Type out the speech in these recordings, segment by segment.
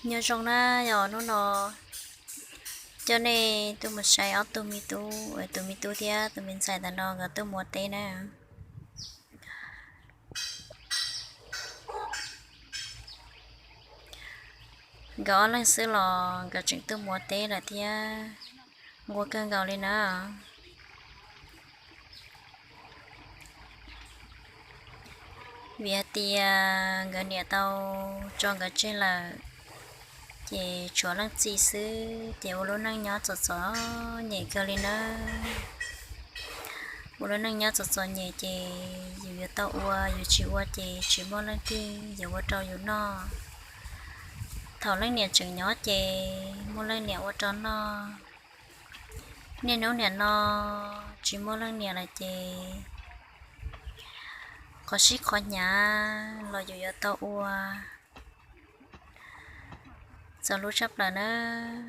Nyob zoo na, yog hnub no coj nej tuaj mus saib ob tug me tub, tus me tub thiab tus me ntxhais ntawm no nkawd tuaj mus ua teb na. Nkawd ob leeg xwb los nkawd tseem tuaj mus ua teb lawm thiab, nquag kawg nkaus li na. Vim hais tias nkawd niam tau tso nkawd tseg lawm, ces tshuav leej txiv xwb ces ua lub neej nyob txom txom nyem kawg li nawb. Ua lub neej nyob txom txom nyem ces yus yuav tau ua, yus tsis ua ces tsis muaj leej twg yuav ua rau yus noj. Thaum leej niam tseem nyob ces muaj leej niam ua rau noj. Niaj hnub nim no tsis muaj leej niam lawm ces qhov sib qhov hnyav los yus yuav tau ua txaus hlub tshaj plaws nawb.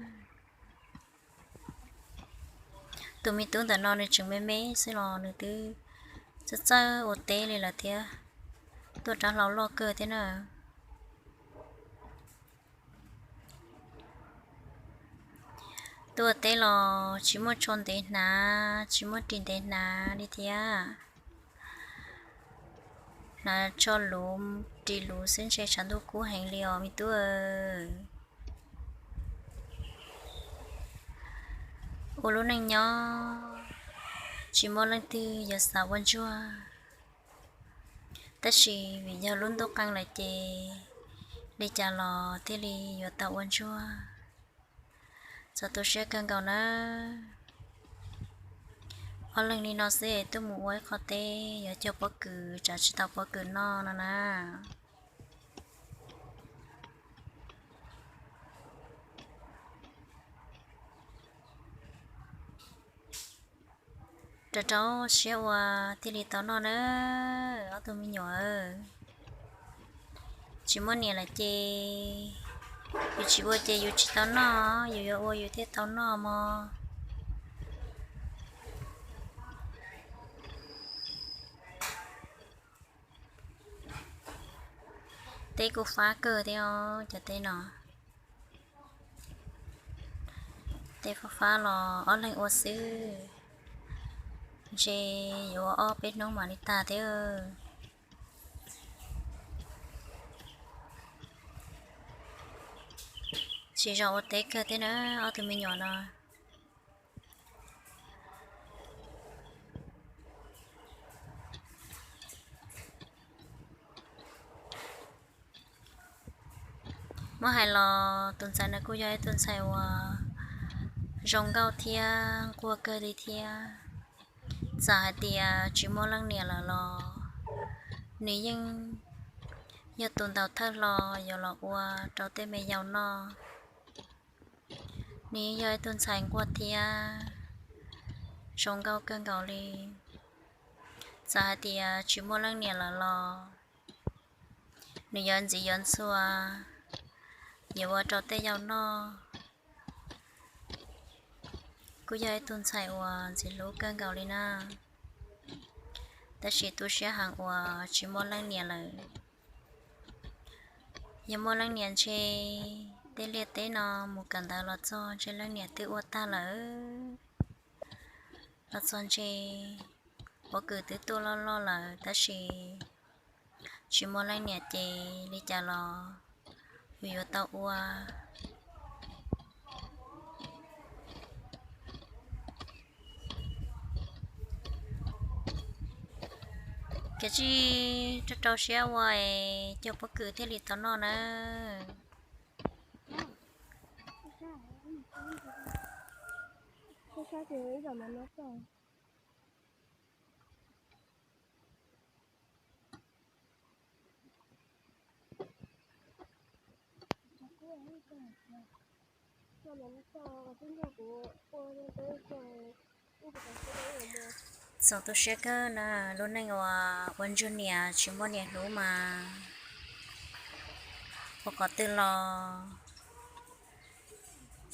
Tus me tub ntawm no nws tseem me me xwb los nws twb txawj txawj ua teb li lawm thiab, tuaj rab hlau loj kawg thiab na. Tuaj ua teb los tsis muaj tsho ntev hnav, tsis muaj ris ntev hnav li thiab. Hnav tsho luv ris luv xwb ntshe tshav ntuj kub heev li os me tub. Ua lub neej nyob tsis muaj leej twg yuav xav ua ntsuag, tab sis vim yog lub ntuj qee lawm ces li cas los thiaj li yuav tau ua ntsuag. Txaus tu siab kawg nkaus nawb. Ob leeg li no xwb tuaj mus ua ib qho teb yuav cog pob kws tsam tsis tau pob kws noj no na. Rau rau siab ua thiaj li tau noj na, ob tug me nyuam. Tsis muaj niam lawm ces yus tsis ua ces yus tsis tau noj, yus yuav ua yus thiaj tau noj mog. Teb kuj fab kawg thiab os, cov teb no. Teb fab fab los ob leeg ua xwb, ntshe yuav ua ob peb hnub mam li tag thiab. Tsis zoo ua teb kawg thiab na ob tug me nyuam no. Muab hais los tus ntxhais no kuj yog ib tug ntxhais uas zoo nkauj thiab nquag kawg li thiab. Txawm hais tias tsis muaj leej niam lawm los nws yeej yog tus ntaus thawj hlo yuav los ua rau tej me yau noj. Nws yeej yog ib tug ntxhais nquag thiab zoo nkauj kawg nkaus li. Txawm hais tias tsis muaj leej niam lawm los nws yuav ntxiv yuav ntxhua yuav ua rau tej yau noj. Kuj yog ib tug ntxhais uas ntxim hlub kawg nkaus li na, tab sis tu siab heev uas tsis muaj leej niam lawm. Yog muaj leej niam ntshe tej liaj teb no mus kawm ntawv los txog ntshe leej niam twb ua tag lawm. Los txog ntshe pob kws twb tuaj loj loj lawm tab sis tsis muaj leej niam ces li cas los yus yuav tau ua. Kav tsij rau rau siab ua es cog pob kws thiaj li tau noj nawb. Txaus tu siab kawg na, lub neej uas ua ntsuag niam tsis muaj niam hlub mas ua qhov twg los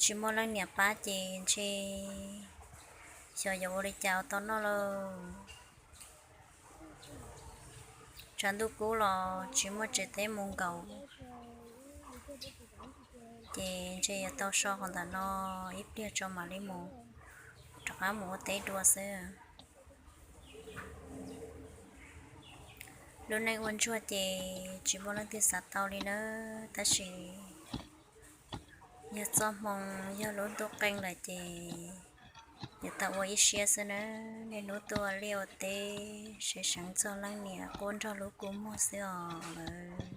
tsis muaj leej niam pab ces ntshe xyov yuav ua li cas ua tau noj lauj. Tshav ntuj kub los tsis muaj tsev teb mus nkaum. Ces ntshe yuav tau so qhov ntawm no ib pliag tso mam li mus, rov qab mus ua teb dua xwb. Lub neej ua ntsuag ces tsis muaj leej twg xav tau li nawb, tab sis yog txoj hmoo yog lub ntuj qeej lawm ces yuav tau ua ib siab xwb nawb. Niaj hnub tuaj ua liaj ua teb, seev seev txog leej niam quaj nrog lub kua muag xwb os lawv.